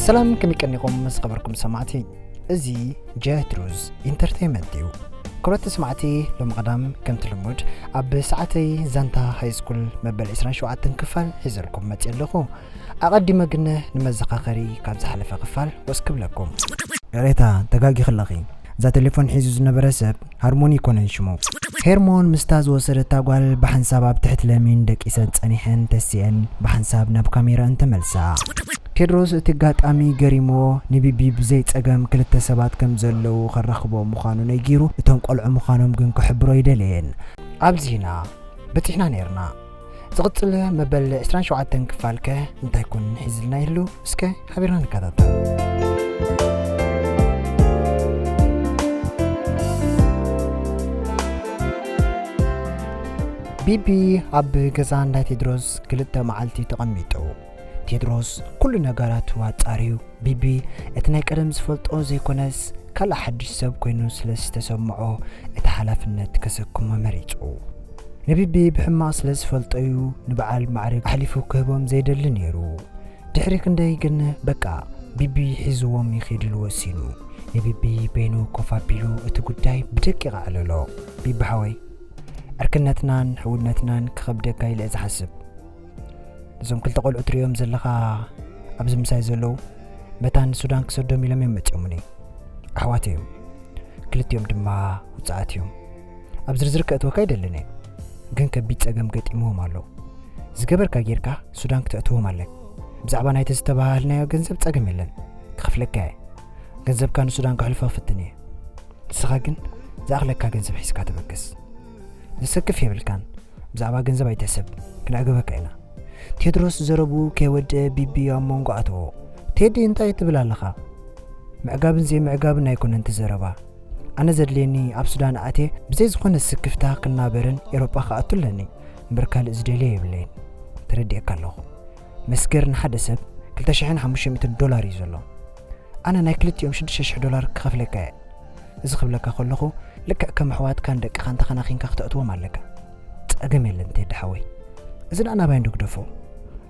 ሰላም፣ ከመይ ቀኒኹም ምስ ኸበርኩም ሰማዕቲ? እዚ ጀትሩዝ ኢንተርቴይመንት እዩ። ክብረት ተስማዕቲ፣ ሎሚ ቀዳም ከምቲ ልሙድ ኣብ ሰዓተይ ዛንታ ሃይስኩል መበል ዕስራን ሸውዓተን ክፋል ሒዘልኩም መፅእ ኣለኹ። ኣቐዲመ ግን ንመዘኻኸሪ ካብ ዝሓለፈ ክፋል ወስ ክብለኩም። ይቕሬታ፣ ተጋጊኺ ኣለኺ። እዛ ቴሌፎን ሒዙ ዝነበረ ሰብ ሃርሞኒ ይኮነን ሽሙ። ሄርሞን ምስታ ዝወሰደታ ጓል ብሓንሳብ ኣብ ትሕቲ ለሚን ደቂሰን ጸኒሐን ተሲአን ብሓንሳብ ናብ ካሜራ እንተመልሳ። ቴድሮስ እቲ ኣጋጣሚ ገሪሞ ንቢቢ ብዘይ ጸገም ክልተ ሰባት ከም ዘለዉ ከራኽቦ ምዃኑ ነጊሩ እቶም ቆልዑ ምዃኖም ግን ክሕብሮ ይደለየን። ኣብዚና በጺሕና ነይርና። ዝቕጽል መበል ዕስራን ሸውዓተን ክፋልከ እንታይ ኮን ሒዝልና ይህሉ? እስከ ሓቢርና ንከታተል። ቢቢ ኣብ ገዛ እንዳ ቴድሮስ ክልተ መዓልቲ ተቐሚጡ። ቴድሮስ ኩሉ ነገራቱ ኣጻርዩ፣ ቢቢ እቲ ናይ ቀደም ዝፈልጦ ዘይኮነስ ካልእ ሓድሽ ሰብ ኮይኑ ስለ ዝተሰምዖ እቲ ሓላፍነት ከሰክሞ መሪጹ። ንቢቢ ብሕማቕ ስለ ዝፈልጦ እዩ ንበዓል ማዕርግ ኣሕሊፉ ክህቦም ዘይደሊ ነይሩ። ድሕሪ ክንደይ ግን በቃ ቢቢ ሒዝዎም ይኸይድሉ ወሲኑ። ንቢቢ በይኑ ኮፍ ኣቢሉ እቲ ጉዳይ ብደቂቕ ኣዕለሎ። ቢቢ ሓወይ፣ ዕርክነትናን ሕውነትናን ክኸብደካ ኢለ እየ ዝሓስብ። እዞም ክልተ ቆልዑ ትርእዮም ዘለኻ ኣብዚ ምሳይ ዘለዉ መታን ሱዳን ክሰዶም ኢሎም እዮም መጺኦምኒ። ኣሕዋት እዮም። ክልቲኦም ድማ ውጽዓት እዮም። ኣብ ዝርዝር ከእትወካ ኣይደልን እየ፣ ግን ከቢድ ጸገም ገጢምዎም ኣሎ። ዝገበርካ ጌርካ ሱዳን ክተእትዎም ኣለካ። ብዛዕባ ናይቲ ዝተባሃልናዮ ገንዘብ ጸገም የለን፣ ክኸፍለካ እየ። ገንዘብካ ንሱዳን ከሕልፎ ክፍትን እየ። ንስኻ ግን ዝኣኽለካ ገንዘብ ሒዝካ ተበገስ። ዘሰክፍ የብልካን። ብዛዕባ ገንዘብ ኣይትሕሰብ፣ ክነዕግበካ ኢና። ቴድሮስ ዘረብኡ ከይወደአ ቢቢ ኣብ መንጎ ኣተዎ። ቴዲ፣ እንታይ ትብል ኣለኻ? ምዕጋብን ዘይምዕጋብን ኣይኮነን እቲ ዘረባ። ኣነ ዘድልየኒ ኣብ ሱዳን ኣትየ ብዘይ ዝኾነ ስክፍታ ክናበርን ኤውሮጳ ክኣቱ ኣለኒ። እምበር ካልእ ዝደልዮ የብለይን። ተረዲኤካ ኣለኹ። መስገር ንሓደ ሰብ ክልተ ሽሕን ሓሙሽተ ሚእትን ዶላር እዩ ዘሎ። ኣነ ናይ ክልቲኦም ሽዱሽተ ሽሕ ዶላር ክኸፍለካ እየ። እዚ ክብለካ ከለኹ፣ ልክዕ ከም ኣሕዋትካን ደቅኻን ተኸናኺንካ ክተእትዎም ኣለካ። ጸገም የለን ቴዲ ሓወይ። እዚ ደኣ ናባይ እንዶ ግደፎ።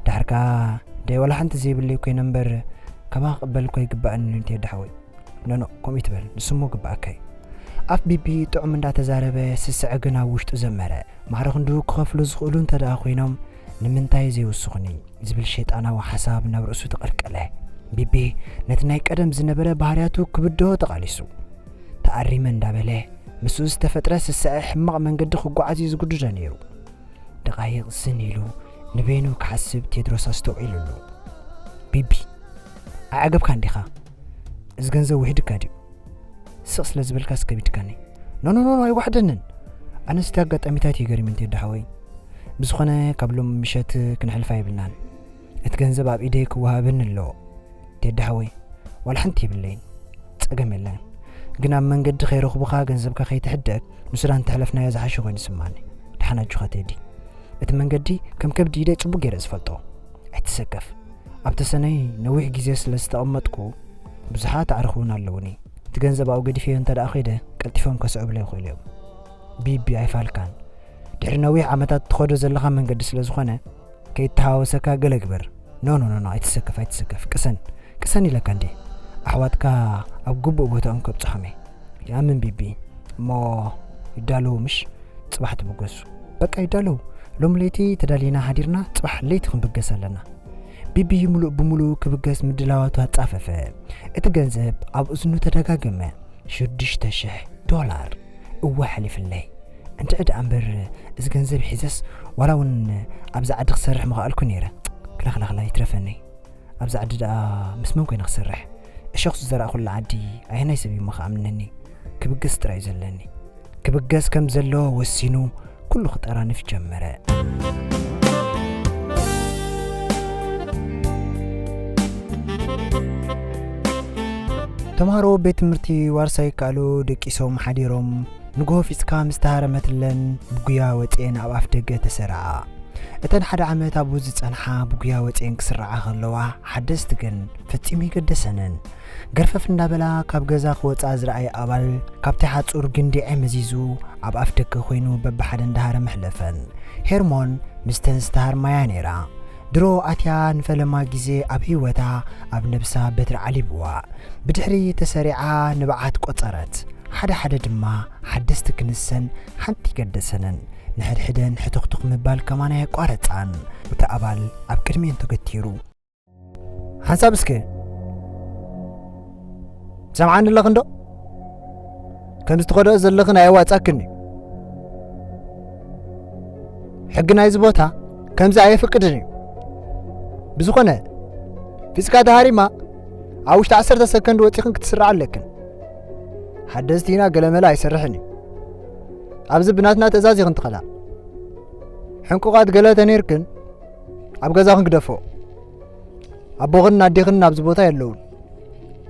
ደሓር ከኣ ደይ ዋላ ሓንቲ ዘይብለይ ኮይነ እምበር፣ ካባኻ ክቕበል እኮ ኣይግባእን እዩ ቴዲ ሓወይ። ኖኖ፣ ከምኡ ይትበል፣ ንሱ እሞ ግባኣካ እዩ። ኣፍ ቢቢ ጥዑም እንዳተዛረበ፣ ስስዐ ግን ኣብ ውሽጡ ዘመረ። ማዕረ ክንድኡ ክኸፍሉ ዝኽእሉ እንተ ደኣ ኮይኖም፣ ንምንታይ ዘይውስኹኒ? ዝብል ሸይጣናዊ ሓሳብ ናብ ርእሱ ተቐልቀለ። ቢቢ ነቲ ናይ ቀደም ዝነበረ ባህርያቱ ክብድሆ ተቓሊሱ። ተኣሪመ እንዳበለ፣ ምስኡ ዝተፈጥረ ስስዐ ሕማቕ መንገዲ ክጓዓዝ እዩ ዝግድዶ ነይሩ። ደቓይቕ ዝን ኢሉ ንበይኑ ክሓስብ ቴድሮስ ኣስተውዒሉሉ። ቢቢ፣ ኣዕገብካ እንዲኻ? እዚ ገንዘብ ውሒድካ ድዩ? ስቕ ስለ ዝበልካስ ከቢድካኒ። ኖ፣ ኖ፣ ኖ፣ ኖ፣ ኣይዋሕደንን። ኣነስ እቲ ኣጋጣሚታት እዩ ገሪሙኒ ቴዲ ሓወይ። ብዝኾነ ካብ ሎም ምሸት ክነሕልፋ የብልናን። እቲ ገንዘብ ኣብ ኢደይ ክወሃበኒ ኣለዎ። ቴዲ ሓወይ፣ ዋላ ሓንቲ የብለይን። ጸገም የለን። ግን ኣብ መንገዲ ከይረኽቡኻ ገንዘብካ ከይትሕደግ ንሱዳን እንተሕለፍናዮ ዝሓሸ ኮይኑ ይስማኒ። ደሓን ኣጆኻ ቴዲ። እቲ መንገዲ ከም ከብዲ ኢደይ ጽቡቕ ገይረ ዝፈልጦ። ኣይትሰከፍ። ኣብ ተሰነይ ነዊሕ ግዜ ስለ ዝተቐመጥኩ ብዙሓት ኣዕሩኽ እውን ኣለዉኒ። እቲ ገንዘብ ኣብኡ ገዲፈዮ እንተ ደኣ ኸይደ ቀልጢፎም ከስዕቡለይ ይኽእሉ እዮም። ቢቢ ኣይፋልካን። ድሕሪ ነዊሕ ዓመታት ትኸዶ ዘለኻ መንገዲ ስለ ዝኾነ ከይተሃወሰካ ገለ ግበር። ኖ፣ ኖ፣ ኖ፣ ኖ፣ ኣይትሰከፍ፣ ኣይትሰከፍ። ቅሰን፣ ቅሰን ኢለካ እንዴ። ኣሕዋትካ ኣብ ግቡእ ቦታኦም ከብጽሖም እየ። ይኣምን ቢቢ። እሞ ይዳለዉ ምሽ? ጽባሕ ትብገሱ። በቃ ይዳለዉ። ሎም ለይቲ ተዳሊና ሓዲርና ጽባሕ ለይቲ ክንብገስ ኣለና። ቢቢ ምሉእ ብምሉእ ክብገስ ምድላዋቱ ኣጻፈፈ። እቲ ገንዘብ ኣብ እዝኑ ተደጋገመ። ሽዱሽተ ሽሕ ዶላር። እወ ሓሊፍለይ። እንድዒ ደኣ እምበር እዚ ገንዘብ ሒዘስ ዋላ እውን ኣብዚ ዓዲ ክሰርሕ ምኸኣልኩ ነይረ። ክላኽላኽላ ይትረፈኒ። ኣብዚ ዓዲ ደኣ ምስ መን ኮይነ ክሰርሕ? እሾኽ ዝዘራእኹላ ዓዲ ኣየናይ ሰብ እዩ እሞ ክኣምነኒ? ክብገስ ጥራይ እዩ ዘለኒ። ክብገስ ከም ዘለዎ ወሲኑ ኩሉ ክጠራንፍ ጀመረ። ተምሃሮ ቤት ትምህርቲ ዋርሳይ ይከኣሉ ደቂሶም ሓዲሮም ንግሆ ፊጽካ ምስ ተሃረመትለን ብጉያ ወጺኤን ኣብ ኣፍ ደገ ተሰራዓ። እተን ሓደ ዓመት ኣብኡ ዝጸንሓ ብጉያ ወጺኤን ክስርዓ ከለዋ፣ ሓደስቲ ግን ፈጺሙ ይገደሰንን። ገርፈፍ እንዳበላ ካብ ገዛ ክወጻ ዝረኣየ ኣባል፣ ካብቲ ሓጹር ግንዲዐ መዚዙ ኣብ ኣፍ ደገ ኮይኑ በብሓደ እንዳሃረ መሕለፈን። ሄርሞን ምስተን ዝተሃርማያ ነይራ። ድሮ ኣትያ ንፈለማ ግዜ ኣብ ህይወታ ኣብ ነብሳ በትሪ ዓሊብዋ። ብድሕሪ ተሰሪዓ ንብዓት ቆጸረት። ሓደ ሓደ ድማ ሓደስቲ ክንሰን ሓንቲ ይገደሰንን። ንሕድሕደን ሕትኽትኽ ምባል ከማን ኣየቋረጻን። እቲ ኣባል ኣብ ቅድሚኤን ተገቲሩ። ሓንሳብ እስከ ትሰምዓኒ ኣለኽ እንዶ? ከምዚ ትኸዶ ዘለኽን ኣየዋጻክን እዩ። ሕጊ ናይዚ ቦታ ከምዚ ኣየፍቅድን እዩ። ብዝኾነ፣ ፊስካ ተሃሪማ ኣብ ውሽጢ ዓሰርተ ሰከንድ ወጺኽን ክትስርዓ ኣለክን። ሓደስቲ ኢና ገለመለ ኣይሰርሕን እዩ። ኣብዚ ብናትና ትእዛዝ ኢኽን ትኸዳ። ሕንቁቓት ገለ ተነይርክን ኣብ ገዛኽን ግደፎ። ኣቦኽን ኣዴኽን ኣብዚ ቦታ የለውን።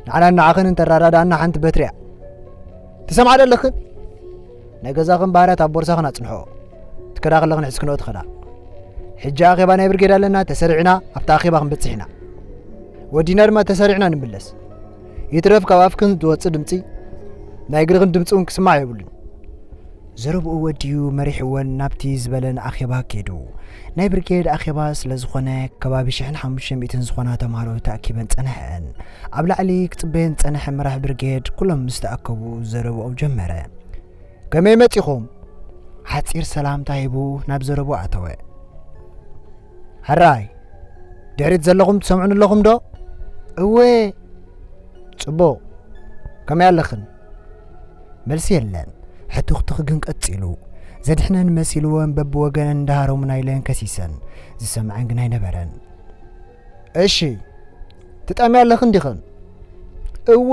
ንዓናን ንዓኽን እንተራዳዳኣና ሓንቲ በትሪ እያ። ትሰምዓ ዶ ኣለኽን? ናይ ገዛኽን ባህርያት ኣብ ቦርሳኽን ኣጽንሖ። ትከዳ ከለኽን ሒዝክንኦ ትኸዳ። ሕጂ ኣኼባ ናይ ብርጌድ ኣለና፣ ተሰሪዕና ኣብቲ ኣኼባ ክንበጽሕ ኢና። ወዲና ድማ ተሰሪዕና ንምለስ። ይትረፍ ካብ ኣፍክን ዝወጽእ ድምጺ፣ ናይ እግርኽን ድምጺ እውን ክስማዕ የብሉን። ዘረብኡ ወዲኡ መሪሕወን ናብቲ ዝበለን ኣኼባ ከይዱ። ናይ ብርጌድ ኣኼባ ስለ ዝኾነ፣ ከባቢ ሽሕን ሓሙሽተ ሚእትን ዝኾና ተምሃሮ ተኣኪበን ጸንሐን። ኣብ ላዕሊ ክጽበየን ጸንሐ መራሕ ብርጌድ፣ ኩሎም ምስ ተኣከቡ ዘረብኦም ጀመረ። "ከመይ መጺኹም?" ሓጺር ሰላምታ ሂቡ ናብ ዘረብኡ ኣተወ። "ሕራይ፣ ድሕሪት ዘለኹም ትሰምዑን ኣለኹም ዶ?" "እወ." "ጽቡቕ። ከመይ ኣለኽን?" መልሲ የለን። ሕትኽትኽ ግን ቀጺሉ። ዘድሕነን መሲልወን በብወገነን እንዳሃረሙ ናይለን ከሲሰን። ዝሰምዐን ግን ኣይነበረን። "እሺ፣ ትጠምያ ኣለኽን ዲኽን?" "እወ."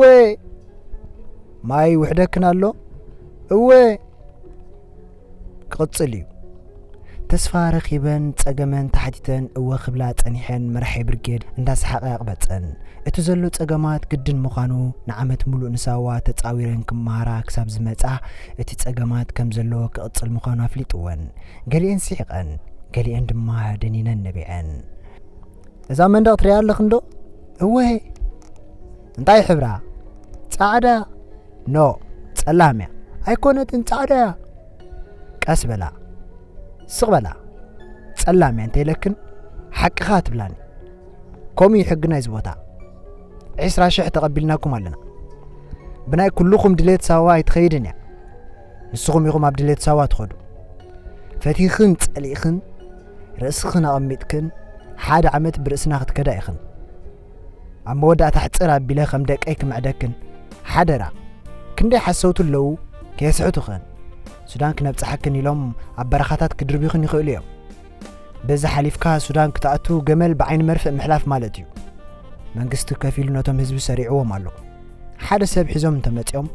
"ማይ ውሕደክን ኣሎ?" "እወ." ክቕጽል እዩ። ተስፋ ረኺበን ጸገመን ተሓቲተን እወ ክብላ ጸኒሐን፣ መራሒ ብርጌድ እንዳሰሓቐ ኣቕበጸን። እቲ ዘሎ ጸገማት ግድን ምዃኑ፣ ንዓመት ሙሉእ ንሳዋ ተጻዊረን ክመሃራ ክሳብ ዝመጻ፣ እቲ ጸገማት ከም ዘሎ ክቕጽል ምዃኑ ኣፍሊጥወን። ገሊኤን ስሒቐን፣ ገሊኤን ድማ ደኒነን ነቢዐን። "እዛ መንደቕ ትሪኣ ኣለኽን ዶ?" "እወ." "እንታይ ሕብራ?" "ጻዕዳ?" "ኖ፣ ጸላም እያ። ኣይኮነትን፣ ጻዕዳ እያ." "ቀስ በላ፣ ስቕ በላ። ጸላም እያ እንተኢለክን፣ ሓቅኻ ትብላኒ። ከምኡ እዩ ሕጊ ናይዚ ቦታ። ዕስራ ሽሕ ተቐቢልናኩም ኣለና። ብናይ ኩልኹም ድሌት ሳዋ ኣይትኸይድን እያ። ንስኹም ኢኹም ኣብ ድሌት ሳዋ ትኸዱ። ፈቲኽን ጸሊእኽን፣ ርእስኽን ኣቐሚጥክን፣ ሓደ ዓመት ብርእስና ክትከዳ ኢኽን። ኣብ መወዳእታ ሕጽር ኣቢለ ከም ደቀይ ክምዕደክን፣ ሓደራ፣ ክንደይ ሓሰውቲ ኣለዉ ከየስሕቱኽን። ሱዳን ክነብጽሓክን ኢሎም ኣብ በረኻታት ክድርብዩኽን ይኽእሉ እዮም። በዚ ሓሊፍካ ሱዳን ክትኣቱ ገመል ብዓይኒ መርፍእ ምሕላፍ ማለት እዩ። መንግስቲ ከፊሉ ነቶም ህዝቢ ሰሪዕዎም ኣሎ። ሓደ ሰብ ሒዞም እንተመጺኦም፣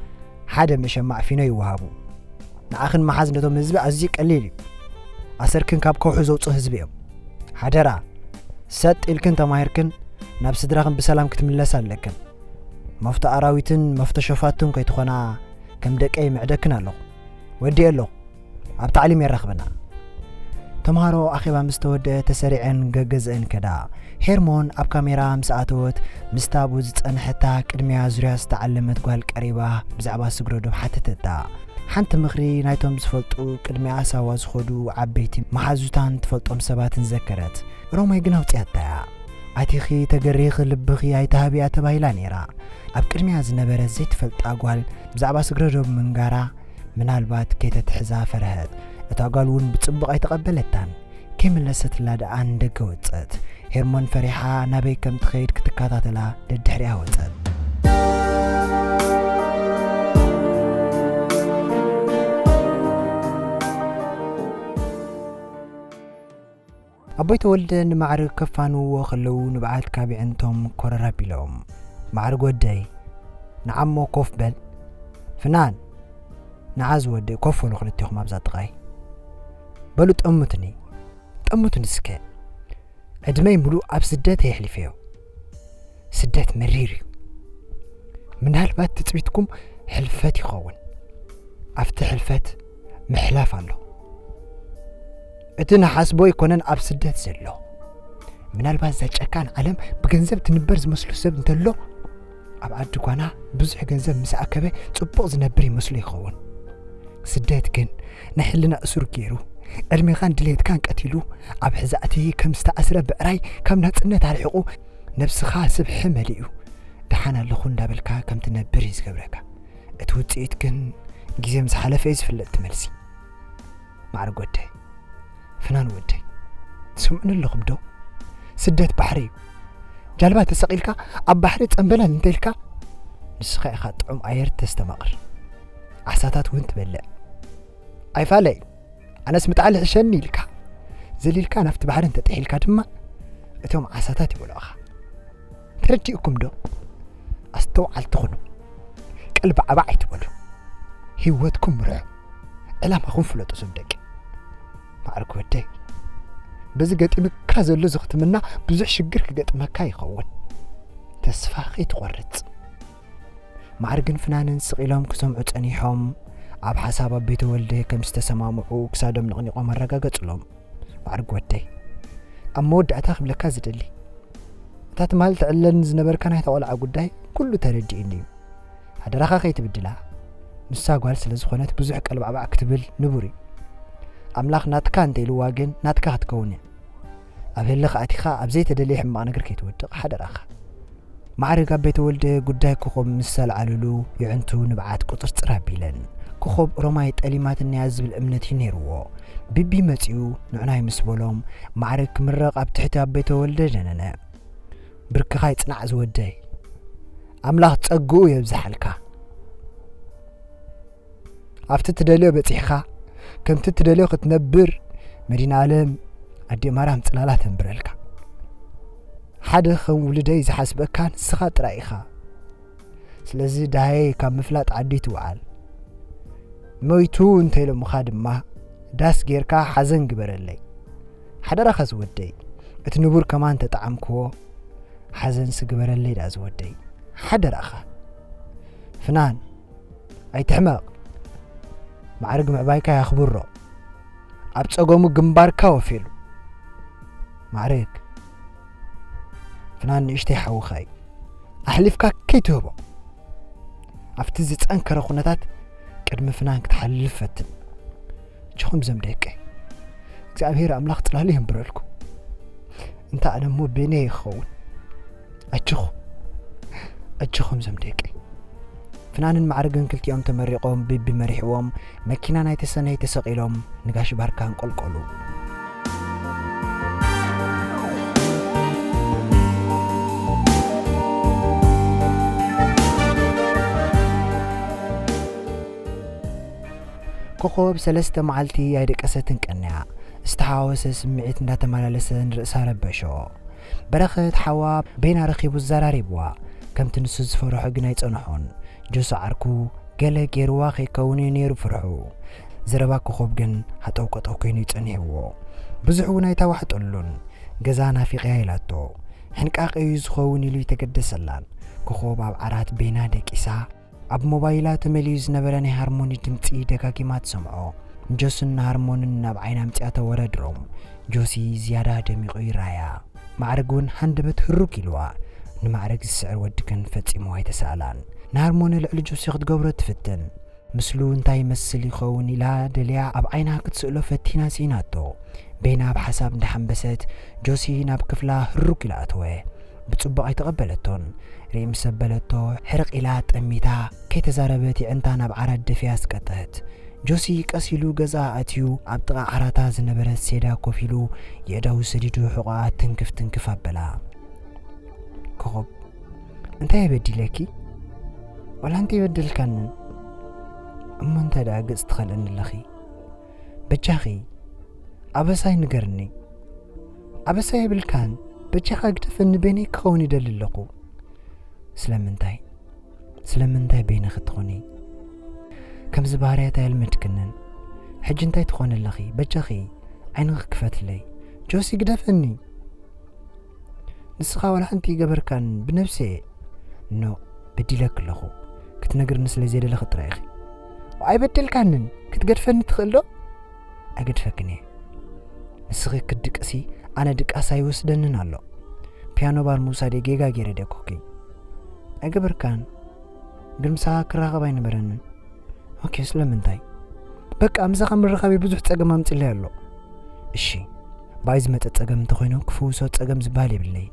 ሓደ መሸማዕ ፊኖ ይወሃቡ። ንኣኽን መሓዝ ነቶም ህዝቢ ኣዝዩ ቀሊል እዩ። ኣሰርክን ካብ ከውሒ ዘውጽኡ ህዝቢ እዮም። ሓደራ፣ ሰጥ ኢልክን ተማሂርክን ናብ ስድራኽን ብሰላም ክትምለሳ ኣለክን። መፍቶ ኣራዊትን መፍቶ ሸፋቱን ከይትኾና፣ ከም ደቀይ ምዕደክን ኣለኹ። ወዲኤ ኣለኹ። ኣብ ታዕሊም የራኽበና። ተምሃሮ ኣኼባ ምስ ተወደአ ተሰሪዐን ገገዝአን ከዳ። ሄርሞን ኣብ ካሜራ ምስ ኣተወት፣ ምስታ ኣብኡ ዝጸንሐታ ቅድሚያ ዙርያ ዝተዓለመት ጓል ቀሪባ ብዛዕባ ስግረ ዶብ ሓተተታ። ሓንቲ ምኽሪ ናይቶም ዝፈልጡ ቅድሚኣ ሳዋ ዝኸዱ ዓበይቲ መሓዙታን ትፈልጦም ሰባትን ዘከረት። ሮማይ ግን ኣውጺኣታ እያ። ኣቲኺ ተገሪኺ ልብኺ ኣይትሃብያ ተባሂላ ነይራ። ኣብ ቅድሚያ ዝነበረት ዘይትፈልጣ ጓል ብዛዕባ ስግረ ዶብ ምንጋራ ምናልባት ከይተትሕዛ ፈርሀት። እታ ጓል እውን ብጽቡቕ ኣይተቐበለታን። ከይመለሰትላ ደኣ ንደገ ወጸት። ሄርሞን ፈሪሓ ናበይ ከም ትኸይድ ክትከታተላ ደድሕሪኣ ወጸት። ኣቦይ ተወልደ ንማዕርግ ከፋንውዎ ከለዉ ንብዓት ካቢዐንቶም ኮረር ኣቢሎም። "ማዕርግ ወደይ፣ ንዓሞ ኮፍ በል። ፍናን፣ ንዓ ዝወደይ ኮፍ በሉ ክልቴኹም ኣብዛ ጥቓይ። በሉ ጠምቱኒ፣ ጠምቱኒ እስከ። ዕድመይ ምሉእ ኣብ ስደት የሕሊፈዮ። ስደት መሪር እዩ። ምናልባት ትጽቢትኩም ሕልፈት ይኸውን። ኣብቲ ሕልፈት ምሕላፍ ኣሎ። እቲ ንሓስቦ ኣይኮነን ኣብ ስደት ዘሎ። ምናልባት እዛ ጨካን ዓለም ብገንዘብ ትንበር ዝመስሉ ሰብ እንተሎ፣ ኣብ ዓዲ ጓና ብዙሕ ገንዘብ ምስ ኣከበ ጽቡቕ ዝነብር ይመስሎ ይኸውን። ስደት ግን ናይ ሕልና እሱር ገይሩ፣ ዕድሜኻን ድሌትካን ቀቲሉ፣ ኣብ ሕዛእቲ ከም ዝተኣስረ ብዕራይ ካብ ናጽነት ኣርሒቑ፣ ነብስኻ ስብሒ መሊኡ፣ ደሓን ኣለኹ እንዳበልካ ከም ትነብር እዩ ዝገብረካ። እቲ ውጽኢት ግን ግዜ ምስ ሓለፈ እዩ ዝፍለጥ። ትመልሲ ማዕርግ ወደይ፣ ፍናን ወደይ፣ ትሰምዑኒ ኣለኹም ዶ? ስደት ባሕሪ እዩ። ጃልባ ተሰቒልካ ኣብ ባሕሪ ጸምበላል እንተኢልካ፣ ንስኻ ኢኻ ጥዑም ኣየር ተስተማቕር፣ ዓሳታት እውን ትበልዕ። ኣይፋለይ፣ ኣነስ ምጥዓል ይሕሸኒ ኢልካ ዘሊልካ ናብቲ ባሕሪ እንተጥሒልካ ድማ፣ እቶም ዓሳታት ይበልዑኻ። ተረዲእኩም ዶ? ኣስተውዓልቲ ኩኑ። ቀልቢ ዓባዕ ኣይትበሉ። ህይወትኩም ምርሑ። ዕላማኹም ፍለጡ። ስም ደቂ ማዕርግ ወደይ፣ በዚ ገጢምካ ዘሎ ዝኽትምና ብዙሕ ሽግር ክገጥመካ ይኸውን። ተስፋ ከይትቆርጽ። ማዕርግን ፍናንን ስቕ ኢሎም ክሰምዑ ጸኒሖም፣ ኣብ ሓሳብ ኣቤ ተወልደ ከም ዝተሰማምዑ ክሳዶም ነቕኒቖም ኣረጋገጽሎም። ማዕርግ ወደይ፣ ኣብ መወዳእታ ክብለካ ዝደሊ፣ እታ ትማል ትዕለኒ ዝነበርካ ናይታ ቆልዓ ጉዳይ ኩሉ ተረዲእኒ እዩ። ሓደራኻ ከይትብድላ። ንሳ ጓል ስለ ዝኾነት ብዙሕ ቀልባዕባዕ ክትብል ንቡር እዩ። ኣምላኽ ናትካ እንተ ኢልዋ ግን ናትካ ክትከውን እያ። ኣብ ህልኽ ኣቲኻ ኣብ ዘይተደለየ ሕማቕ ነገር ከይትወድቕ ሓደራኻ። ማዕርግ ኣቤ ተወልደ ጉዳይ ኮኾብ ምስ ኣልዓልሉ፣ የዕንቱ ንብዓት ቁጽርጽር ኣቢለን። ኮኾብ ሮማይ ጠሊማትንያ ዝብል እምነት እዩ ነይርዎ። ቢቢ መጺኡ ንዕናይ ምስ በሎም፣ ማዕርግ ክምረቕ ኣብ ትሕቲ ኣቤ ተወልደ ደነነ። ብርክኻ ይጽናዕ ዝወደይ። ኣምላኽ ጸግኡ የብዝሓልካ። ኣብቲ ትደልዮ በጺሕኻ፣ ከምቲ ትደልዮ ክትነብር፣ መዲና ኣለም ኣዴ ማርያም ጽላላ ተንብረልካ። ሓደ ከም ውሉደይ ዝሓስበካ ንስኻ ጥራይ ኢኻ። ስለዚ ደሃየይ ካብ ምፍላጥ ዓዲ ትውዓል። ሞይቱ እንተ ኢሎምኻ ድማ ዳስ ጌርካ ሓዘን ግበረለይ። ሓደራኻ ዝወደይ፣ እቲ ንቡር ከማን ተጠዓምክዎ፣ ሓዘንሲ ግበረለይ ደኣ ዝወደይ። ሓደራኻ። ፍናን፣ ኣይትሕመቕ። ማዕርግ ምዕባይካ ያኽብሮ። ኣብ ጸገሙ ግንባርካ ወፊሉ። ማዕርግ፣ ፍናን ንእሽተይ ሓውኻ እዩ። ኣሕሊፍካ ከይትህቦ። ኣብቲ ዝጸንከረ ኩነታት ቅድሚ ፍናን ክትሓልፍ ፈትን። ኣጆኹም ዘም ደቀይ፣ እግዚኣብሔር ኣምላኽ ጽላሉ የንብረልኩም። እንተ ኣነ እሞ ቤነ ይኸውን። ኣጆኹም፣ ኣጆኹም ዘም ደቀይ። ፍናንን ማዕርግን ክልቲኦም ተመሪቖም፣ ቢቢ መሪሕዎም፣ መኪና ናይ ተሰነይ ተሰቒሎም ንጋሽ ባርካ ኣንቆልቆሉ። ኮኾብ ሰለስተ መዓልቲ ኣይደቀሰትን ቀንያ። ዝተሓዋወሰ ስምዒት እንዳተመላለሰ ንርእሳ ረበሾ። በረኸት ሓዋ ቤና ረኺቡ ዘራሪብዋ። ከምቲ ንሱ ዝፈርሖ ግን ኣይጸንሖን። ጆሲ ዓርኩ ገለ ገይርዋ ከይከውን እዩ ነይሩ ፍርሑ። ዘረባ ኮኾብ ግን ሃጠው ቀጠው ኮይኑ ይጸኒሕዎ። ብዙሕ እውን ኣይተዋሕጠሉን። ገዛ ናፊቐያ ኢላቶ። ሕንቃቐ እዩ ዝኸውን ኢሉ ይተገደሰላን። ኮኾብ ኣብ ዓራት ቤና ደቂሳ፣ ኣብ ሞባይላ ተመልዩ ዝነበረ ናይ ሃርሞኒ ድምጺ ደጋጊማ ትሰምዖ። ጆስን ሃርሞንን ናብ ዓይና ኣምጺኣ ተወዳድሮም። ጆሲ ዝያዳ ደሚቑ ይረኣያ። ማዕርግ እውን ሃንደበት ህሩግ ኢልዋ። ንማዕርግ ዝስዕር ወዲ ግን ፈጺሙ ኣይተሳእላን። ንሃርሞኒ ልዕሊ ጆሲ ክትገብሮ ትፍትን። ምስሉ እንታይ ይመስል ይኸውን ኢላ ደልያ ኣብ ዓይና ክትስእሎ ፈቲና ስኢናቶ። ቤና ኣብ ሓሳብ እንዳሓንበሰት ጆሲ ናብ ክፍላ ህሩግ ኢላ ኣተወ። ብጽቡቕ ኣይተቐበለቶን። ርኢ ምስ ኣበለቶ ሕርቕ ኢላ ጠሚታ ከይተዛረበት የዕንታ ናብ ዓራት ደፊኣ ኣስቀጠት። ጆሲ ቀስ ኢሉ ገዛ ኣትዩ ኣብ ጥቓ ዓራታ ዝነበረት ሴዳ ኮፍ ኢሉ የእዳዉ ሰዲዱ ሕቖኣ ትንክፍ ትንክፍ ኣበላ። ኮኾብ፣ እንታይ በዲለኪ? ዋላ እንታይ በደልካንን? እሞ እንታይ ደኣ ገጽ ትኸልእኒ ኣለኺ? በጃኺ ኣበሳይ ንገርኒ። ኣበሳይ የብልካን፣ በጃኻ ግደፈኒ፣ በይነይ ክኸውን ይደሊ ኣለኹ። ስለምንታይ? ስለምንታይ በይንኺ ትኾኒ? ከምዚ ባህርያት ኣየልመድክንን። ሕጂ እንታይ ትኾኒ ኣለኺ? በጃኺ ዓይንኺ ክፈትለይ። ጆሲ ግደፈኒ። ንስኻ ዋላ ሓንቲ ይገበርካን ብነብሰ እየ። ኖ፣ በዲለክ ኣለኹ። ክትነግርኒ ስለ ዘይደለኺ ጥራይ ኢኺ። ኣይበደልካንን። ክትገድፈኒ ትኽእል ዶ? ኣይገድፈክን እየ። ንስኺ ክትድቅሲ ኣነ ድቃስ ኣይወስደንን ኣሎ። ፒያኖ ባር ምውሳደይ ጌጋ ገይረ ድየ ኮኪ? ኣይገበርካን፣ ግን ምሳኻ ክራኸብ ኣይነበረንን። ኦኬ፣ ስለምንታይ? በቃ ምሳኻ ምርኻበይ ብዙሕ ጸገም ኣምጺለይ ኣሎ። እሺ፣ ብኣይ ዝመጸ ጸገም እንተኾይኑ ክፍውሶ ጸገም ዝበሃል የብለይን።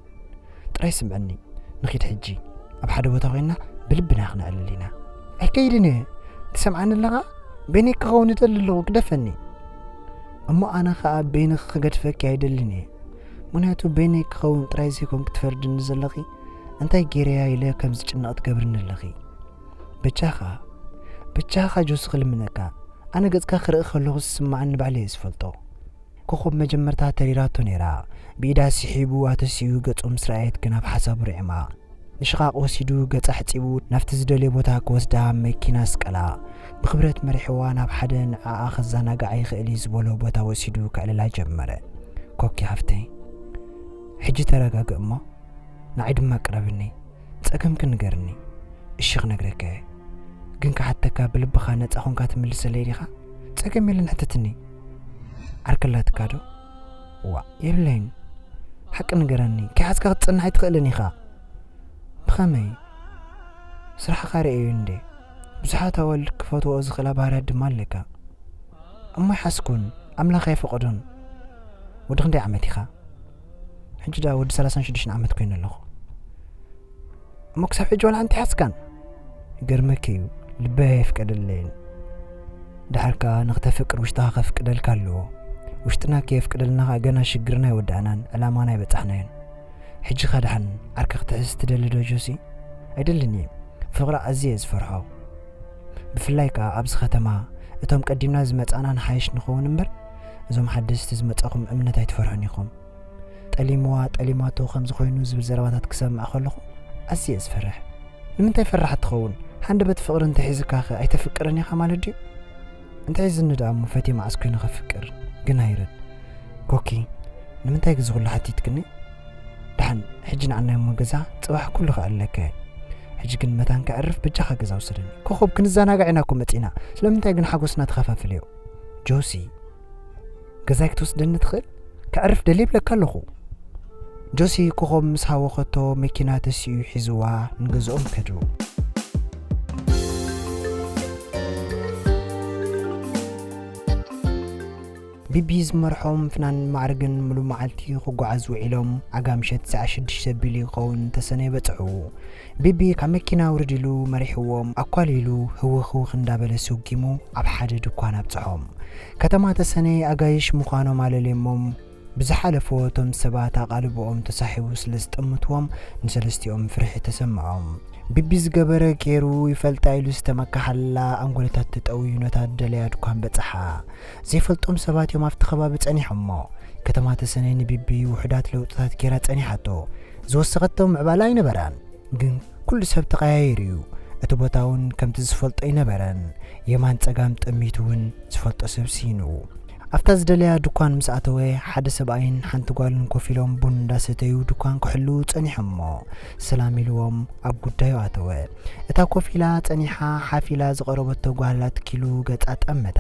ጥራይ ስምዐኒ፣ ንኺድ ሕጂ። ኣብ ሓደ ቦታ ኮይንና ብልብና ክነዕልል ኢና። ኣይከይድን እየ። ትሰምዓኒ ኣለኻ? በይነይ ክኸውን እደሊ ኣለኹ፣ ግደፈኒ። እሞ ኣነ ኸኣ በይንኺ ክገድፈኪ ኣይደልን እየ። ምኽንያቱ በይነይ ክኸውን ጥራይ ዘይኮንኪ ትፈርድኒ ዘለኺ፣ እንታይ ገይረያ ኢለ ከም ዝጭነቕ ትገብርኒ ኣለኺ። በጃኻ፣ በጃኻ ጆሲ ክልምነካ፣ ኣነ ገጽካ ክርኢ ከለኹ ዝስምዓኒ ባዕለይ እየ ዝፈልጦ። ኮኾብ መጀመርታ ተሪራቶ ነይራ። ብኢዳ ስሒቡ ኣተሲኡ ገጹ ምስ ረኣየት ግን ኣብ ሓሳቡ ርዒማ። ንሽቓቕ ወሲዱ ገጻ ሕጺቡ ናብቲ ዝደልዮ ቦታ ክወስዳ መኪና ኣስቀላ። ብኽብረት መሪሕዋ ናብ ሓደ ንዓኣ ከዘናግዓ ይኽእል እዩ ዝበሎ ቦታ ወሲዱ ከዕልላ ጀመረ። ኮኪ ሓፍተይ፣ ሕጂ ተረጋግእ እሞ ንዓይ ድማ ቅረብኒ። ጸገምኪ ንገርኒ። እሺ ክነግረካ እየ። ግን ክሓተካ ብልብኻ ነጻ ኾንካ ትምልሰለይ ዲኻ? ጸገም የለን ሕተትኒ። ዓርከላትካ ዶ? ዋ፣ የብለይን። ሓቂ ንገረኒ። ከይሓዝካ ክትጸንሕ ኣይትኽእልን ኢኻ። ብኸመይ? ስራሕኻ ርእየዩ እንዴ? ብዙሓት ኣዋልድ ክፈትወኦ ዝኽእላ ባህርያት ድማ ኣለካ። እሞ ኣይሓዝኩን። ኣምላኽ ኣይፈቐዶን። ወዲ ክንደይ ዓመት ኢኻ? ሕጂ ደኣ ወዲ ሰላሳን ሽዱሽተን ዓመት ኮይኑ ኣለኹ። እሞ ክሳብ ሕጂ ዋላ ሓንቲ ሓዝካን? ይገርመኪ እዩ፣ ልበይ ኣይፍቀደለይን። ደሓር ከኣ ንኽተፍቅር ውሽጥኻ ከፍቅደልካ ኣለዎ። ውሽጥና ከየፍቅደልና ከኣ ገና ሽግርና ኣይወዳእናን፣ ዕላማና ኣይበጻሕናዮን። ሕጂ ከ ደሓን ዓርኪ ክትሕዝ ትደሊ ዶ ጆሲ? ኣይደልን እየ። ፍቕሪ ኣዝየ እየ ዝፈርሖ። ብፍላይ ከኣ ኣብዚ ከተማ እቶም ቀዲምና ዝመጻና ንሓይሽ ንኸውን እምበር፣ እዞም ሓደስቲ ዝመጻኹም እምነት ኣይትፈርሑን ኢኹም። ጠሊምዋ ጠሊማቶ ከም ዝኾይኑ ዝብል ዘረባታት ክሰምዕ ከለኹ ኣዝየ እየ ዝፈርሕ። ንምንታይ ፈራሕ ትኸውን? ሃንደበት ፍቕሪ እንተሒዝካኸ ኣይተፍቅርን ኢኻ ማለት ድዩ? እንተሒዝኒ ደኣ እሞ ፈትየ መዓስ ኮይኑ ከፍቅር? ግን ኣይረድ። ኮኪ፣ ንምንታይ ግዚ ኩሉ ሓቲትክኒ? ደሓን፣ ሕጂ ንዓናይ እሞ ገዛ፣ ጽባሕ ኩሉ ክኣለከ። ሕጂ ግን መታን ከዕርፍ በጃኻ ገዛ ውሰደኒ። ኮኾብ፣ ክንዘናጋዕ ኢና እኮ መጺና። ስለምንታይ ግን ሓጎስና ትኸፋፍልዮ? ጆሲ፣ ገዛይ ክትወስደኒ ትኽእል? ከዕርፍ ደልየ ይብለካ ኣለኹ። ጆሲ ኮኾብ ምስ ሃወኸቶ መኪና ተሲኡ ሒዝዋ ንገዝኦም ከዱ። ቢቢ ዝመርሖም ፍናን ማዕርግን ምሉእ መዓልቲ ክጓዓዝ ውዒሎም፣ ኣጋ ምሸት ሰዓት ሽዱሽተ ኣቢሉ ይኸውን ተሰነይ በጽሑ። ቢቢ ካብ መኪና ውርድ ኢሉ መሪሕዎም፣ ኣኳሊሉ ህውኽ ህውኽ እንዳበለ ሰጒሙ ኣብ ሓደ ድኳን ኣብጽሖም። ከተማ ተሰነይ ኣጋይሽ ምዃኖም ኣለልየሞም ብዝሓለፎ እቶም ሰባት ኣቓልቦኦም ተሳሒቡ ስለ ዝጠምትዎም ንሰለስቲኦም ፍርሒ ተሰምዖም። ቢቢ ዝገበረ ገይሩ ይፈልጣ ኢሉ ዝተመካሓላ ኣንጎለታት ተጠውዩ ነታ ደለያ ድኳን በጽሓ። ዘይፈልጦም ሰባት እዮም ኣብቲ ከባቢ ጸኒሖሞ። ከተማ ተሰነይ ንቢቢ ውሑዳት ለውጥታት ገይራ ጸኒሓቶ። ዝወሰኸቶ ምዕባላ ኣይነበራን። ግን ኩሉ ሰብ ተቐያይሩ እዩ። እቲ ቦታ እውን ከምቲ ዝፈልጦ ኣይነበረን። የማን ጸጋም ጠሚቱ እውን ዝፈልጦ ሰብ ስኢኑ። ኣብታ ዝደለያ ድኳን ምስ ኣተወ፣ ሓደ ሰብኣይን ሓንቲ ጓልን ኮፍ ኢሎም ቡን እንዳሰተዩ ድኳን ክሕልዉ ጸኒሖሞ። ሰላም ኢልዎም ኣብ ጉዳዩ ኣተወ። እታ ኮፍ ኢላ ጸኒሓ ሓፍ ኢላ ዝቐረበቶ ጓል ኣትኪሉ ገጻ ጠመታ።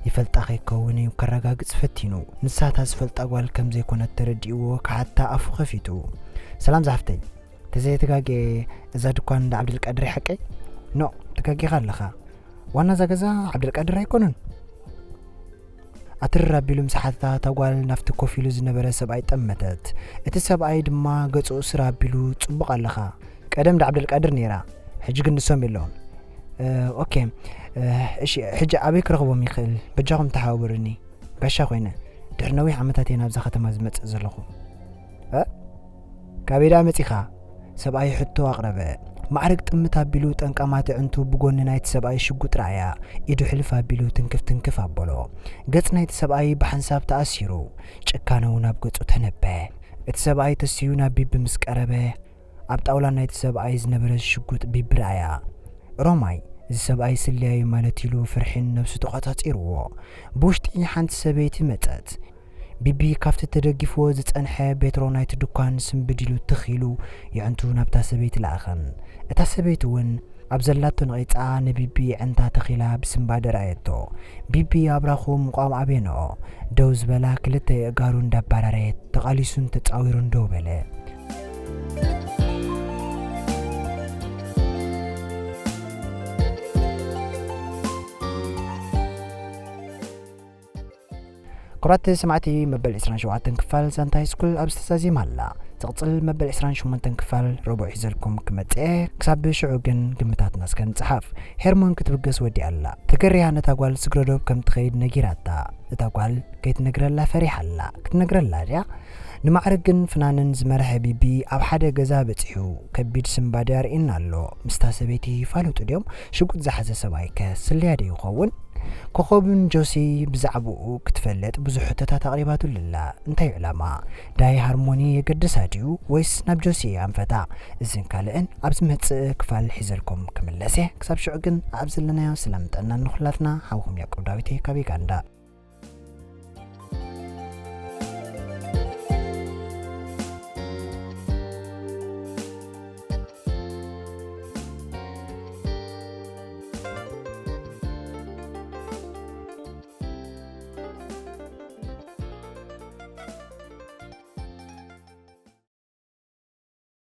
ይፈልጣ ከይከውን እዩ ከረጋግጽ ፈቲኑ። ንሳ እታ ዝፈልጣ ጓል ከም ዘይኮነት ተረዲእዎ ክሓታ ኣፉ ከፊቱ። ሰላም ዝሓፍተይ፣ ተዘይተጋግየ እዛ ድኳን እንዳ ዓብደልቃድር ሓቀይ? ኖ፣ ተጋጊኻ ኣለኻ። ዋና እዛ ገዛ ዓብደልቃድር ኣይኮነን? ኣትርር ኣቢሉ ምስ ሓተታ እታ ጓል ናብቲ ኮፍ ኢሉ ዝነበረ ሰብኣይ ጠመተት። እቲ ሰብኣይ ድማ ገጹ ስር ኣቢሉ ጽቡቕ ኣለኻ። ቀደም እንዳ ዓብደልቃድር ነይራ፣ ሕጂ ግን ንሶም የለውን። እ፣ ኦኬ፣ እ፣ እሺ፣ ሕጂ ኣበይ ክረኽቦም ይኽእል? በጃኹም ተሓባበሩኒ። ጋሻ ኮይነ፣ ድሕሪ ነዊሕ ዓመታት እየ ናብዛ ከተማ ዝመጽእ ዘለኹ። እ? ካበይ ደኣ መጺኻ? ሰብኣይ ሕቶ ኣቕረበ። ማዕረግ ጥምት ኣቢሉ ጠንቃማት ኣዕንቱ ብጎኒ ናይቲ ሰብኣይ ሽጉጥ ረኣያ። ኢዱ ሕልፍ ኣቢሉ ትንክፍ ትንክፍ ኣበሎ። ገጽ ናይቲ ሰብኣይ ብሓንሳብ ተኣሲሩ። ጭካነ እውን ኣብ ገጹ ተነበ። እቲ ሰብኣይ ተሲኡ ናብ ቢቢ ምስ ቀረበ፣ ኣብ ጣውላ ናይቲ ሰብኣይ ዝነበረ ሽጉጥ ቢቢ ረኣያ። ሮማይ፣ እዚ ሰብኣይ ስለያዩ ማለት ኢሉ ፍርሒን ነብሱ ተቖጻጺርዎ። ብውሽጢ ሓንቲ ሰበይቲ መጸት። ቢቢ ካብቲ ተደጊፍዎ ዝጸንሐ ቤትሮ ናይቲ ድኳን ስንብድ ኢሉ ትኽ ኢሉ የዕንቱ ናብታ ሰበይቲ ለኣኸን። እታ ሰበይቲ እውን ኣብ ዘላቶ ነቒጻ ንቢቢ ኣዒንታ ተኺላ ብስንባደ ረኣየቶ። ቢቢ ኣብራኹ ምቋም ኣቤንኦ። ደው ዝበላ ክልተ ኣእጋሩ እንዳባራረየት ተቓሊሱን ተጻዊሩን ደው በለ። ክቡራት ሰማዕቲ፣ መበል ዕስራን ሸውዓተን ክፋል ዛንታ ሃይስኩል ኣብዚ ተዛዚማ ኣላ። ትቕጽል መበል ዕስራን ሸሞንተን ክፋል ረቡዕ ሒዘልኩም ክመጽእ እየ። ክሳብ ሽዑ ግን ግምታትና እስከ ንጽሓፍ። ሄርሞን ክትብገስ ወዲኣ ኣላ። ተገሪያ ነታ ጓል ስግረዶብ ከም ትኸይድ ነጊራታ። እታ ጓል ከይትነግረላ ፈሪሓ ኣላ። ክትነግረላ ድያ? ንማዕርግ ግን ፍናንን ዝመርሐ ቢቢ ኣብ ሓደ ገዛ በጺሑ ከቢድ ስንባደ ኣርእየና ኣሎ። ምስታ ሰበይቲ ይፋለጡ ድዮም? ሽጉጥ ዝሓዘ ሰብኣይ ከ ስለያ ዶ ይኸውን? ኮኾብን ጆሲ ብዛዕባኡ ክትፈልጥ ብዙሕ ሕቶታት ኣቕሪባትሉ ኣላ። እንታይ እዩ ዕላማ? ዳይ ሃርሞኒ የገድሳ ድዩ ወይስ ናብ ጆሲ ኣንፈታ? እዝን ካልእን ኣብ ዝመጽእ ክፋል ሒዘልኩም ክምለስ እየ። ክሳብ ሽዑ ግን ኣብ ዘለናዮ ሰላም ጥዕና ንኹላትና። ሓውኹም ያዕቆብ ዳዊት እየ ካብ ዩጋንዳ።